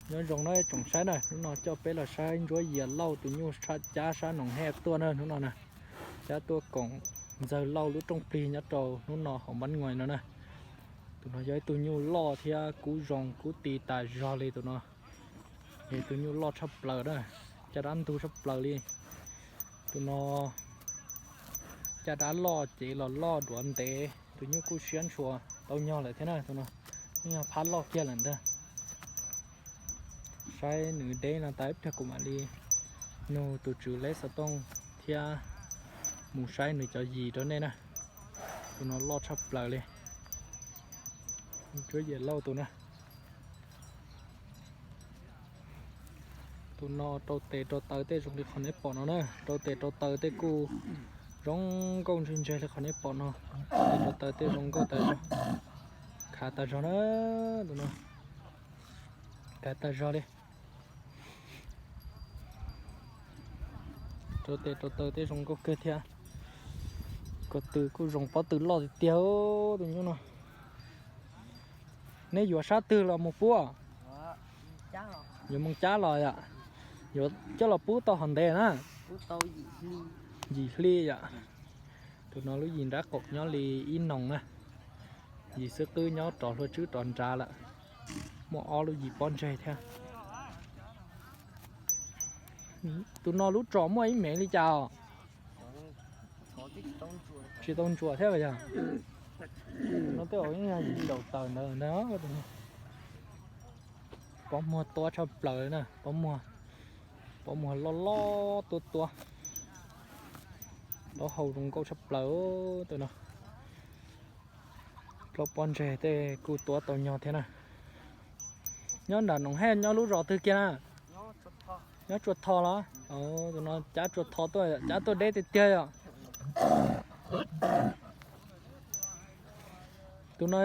Nyob zoo na tsoom saib na, hnub no coj peb los saib Ntsuab Yias Lauj tus nyuj cab sab Noom Hej tuaj na hnub no na. Cab tuaj koom Ntxawg Lauj lub rooj plig nyob rau hnub no hauv Npab Nyuas no na. Tus no yog ib tug nyuj loj thiab kub zoo kub ti tas zog li tus no. Yog tus nyuj loj tshaj plaws na, caj dab ntug tshaj plaws li. Tus no caj dab loj cev los loj duav ntev, tus nyuj kuj siab ntshua tau nyog lawm thiab na tus no. Nyuj yog phab loj kiag lawm ntag. Saib nws deb no tas ib pliag kuv mam li nug tus tswv leb xov tooj thiab mus saib nws cov yis rau nej na. Tus no loj tshaj plaws li. Ntsuab Yias Lauj tus na. Tus no rau tes rau taw tej zoo li qhov nej pom no na, rau tes rau taw tej kuj zoo nkauj ntseg ntseg li qhov nej pom no. Tes rau taw tej zoo nkauj tas zog, khav tas zog na, tus no khav tas zog li. Rau tes rau taw tej zoo nkauj kawg thiab. Ko tw kuj zoo pob tw loj tiag tiag tus nyuj no. Neb yuav sab twg los mus pub? Yuav mus cab los yom? Yuav coj los pub tau hov ntev na? Yim hli yom. Tus no lub yim nrab qaum nyob li ib noog na. Yim xwb qwb nyob rov hlua tswb rov nrad lawm. Muaj ob lub yim pob ntseg thiab. Tus no lub tsos muaj ib mev li cas os? Tsis tau ntsuas thiab yog? No tej zaum yog yim caum tawm ntawd ntag. Pob muag tuab tshaj plaws na, pob muag, pob muag loj loj tuab tuab. Taub hau zoo nkauj tshaj plaws tus no. Plaub pob ntseg tej kuj tuab tau nyog thiab na. Nyob nram Noom Hej nyob lub zos twg kiag na? Nyob Tsua Tho los? Tus no cab Tsua Tho tuaj, cab tuaj deb tiag tiag yom. Tus no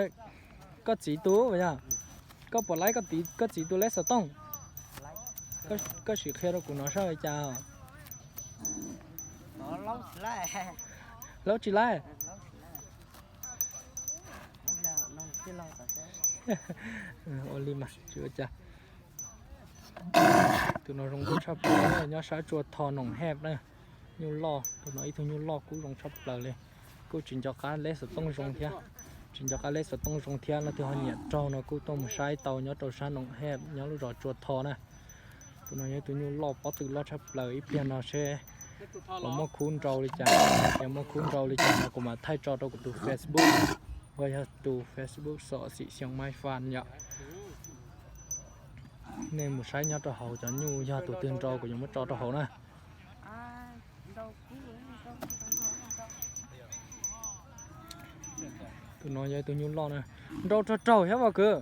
koj txiv tus yog? Koj puas laib koj txiv tus leb xov tooj? Koj sim qhia rau kuv no saib li cas. Laub tsis laib. Ua li mas tsis ua cas. Tus no zoo nkauj tshaj plaws, nyob sab Tsua Tho Noom Hej na. Nyuj loj, tus no ib tug nyuj loj kub zoo tshaj plaws li. Kuj tsis nco qab leb xov tooj zoo thiab. Tsis nco qab leb xov tooj zoo thiab, leej twg ho nyiam raug no kuj tuaj mus saib tau nyob rau sab Noom Hej nyob lub zos Tsua Tho na. Tus no yog tus nyuj loj pob tw loj tshaj plaws, ib pliag no seb puas muaj khub nrau li cas. Yog muaj khub nrau li cas no kuv mam thaij tso rau kuv tus Facebook, uas yog tus Facebook Xom Xim Xyooj Maiv Fam yom. Nej mus saib nyob rau hauv cov nyuj yog tus twg nrau kuv yuav muab tso rau hauv na. Tus no yog tus nyuj loj na. Nrau raug raug thiab os kwv?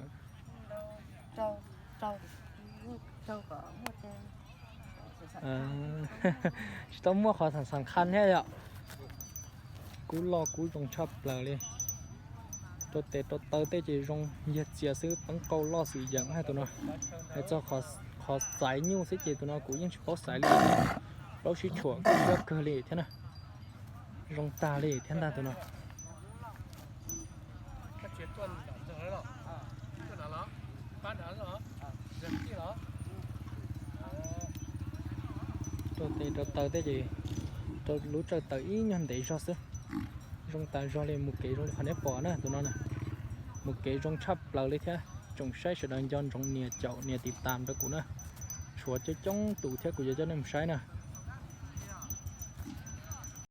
Tsis tau muaj qhov xam xam khaj thiab yom. Kub loj kub zoo tshaj plaws li. Rau tes rau taw tej ces zoo yag txias xwb, teeb qau loj xwm yeem hais tus no. Hais txog qhov xaiv nyuj xwb ces tus no kuv yeej tsis paub xaiv li. Plaub sib tshuam kub siab kawg li thiab na. Zoo tag li thiab ntag tus no. Rau tes rau taw tej ces rau lub tsawj taws ib nyuag ntev zog xwb. Zoo tas zog li, mus kev zoo li qhov nej pom na tus no na. Mus kev zoo tshaj plaws li thiab. Tsoom saib sawv daws nco ntsoov nias caum nias tiv tam rau kuv na. Tshuav coob coob tus thiab kuv yuav coj nej mus saib na.